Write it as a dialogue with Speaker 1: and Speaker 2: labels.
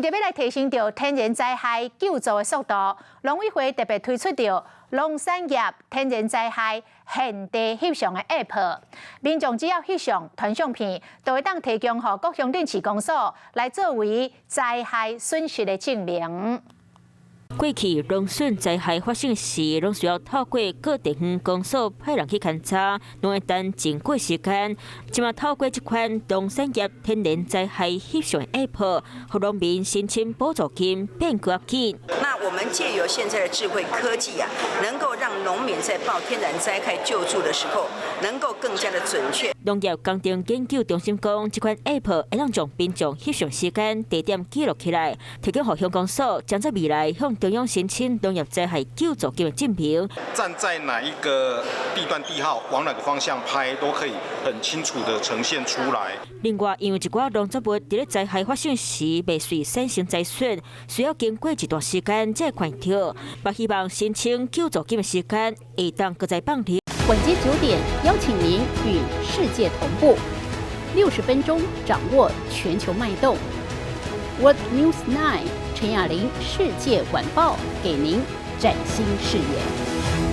Speaker 1: 著欲來提升著天然災害救助的速度，農委會特別推出著農產業天然災害現地翕相的 App，民眾只要翕相傳相片，就會當提供予各鄉鎮市公所來作為災害損失的證明。
Speaker 2: 過去農損災害發生時，攏需要透過各地方公所派人去勘查，攏會等真久時間。這馬透過這款農產業天然災害翕相 App，予農民申請補助金變閣較緊。
Speaker 3: 那我們借由現在的智慧科技啊，能夠讓農民在報天然災害救助的時候，能夠更加的準確。
Speaker 2: 農業工程研究中心講，這款 App 會當將民眾翕相時間、地點記錄起來，提供予鄉公所，將在未來向中央申請農業災害救助金的證明。
Speaker 4: 站在哪一個地段地號，往哪個方向拍，都可以很清楚的呈現出來。
Speaker 2: 另外，因為一寡農作物佇咧災害發生時未遂產生災損，需要經過一段時間才會看著，嘛希望申請救助金的時間會當閣再放長。
Speaker 5: 晚間9點，邀請您與世界同步，60分鐘掌握全球脈動。World News 9 陳雅玲世界晚報，給您嶄新視野。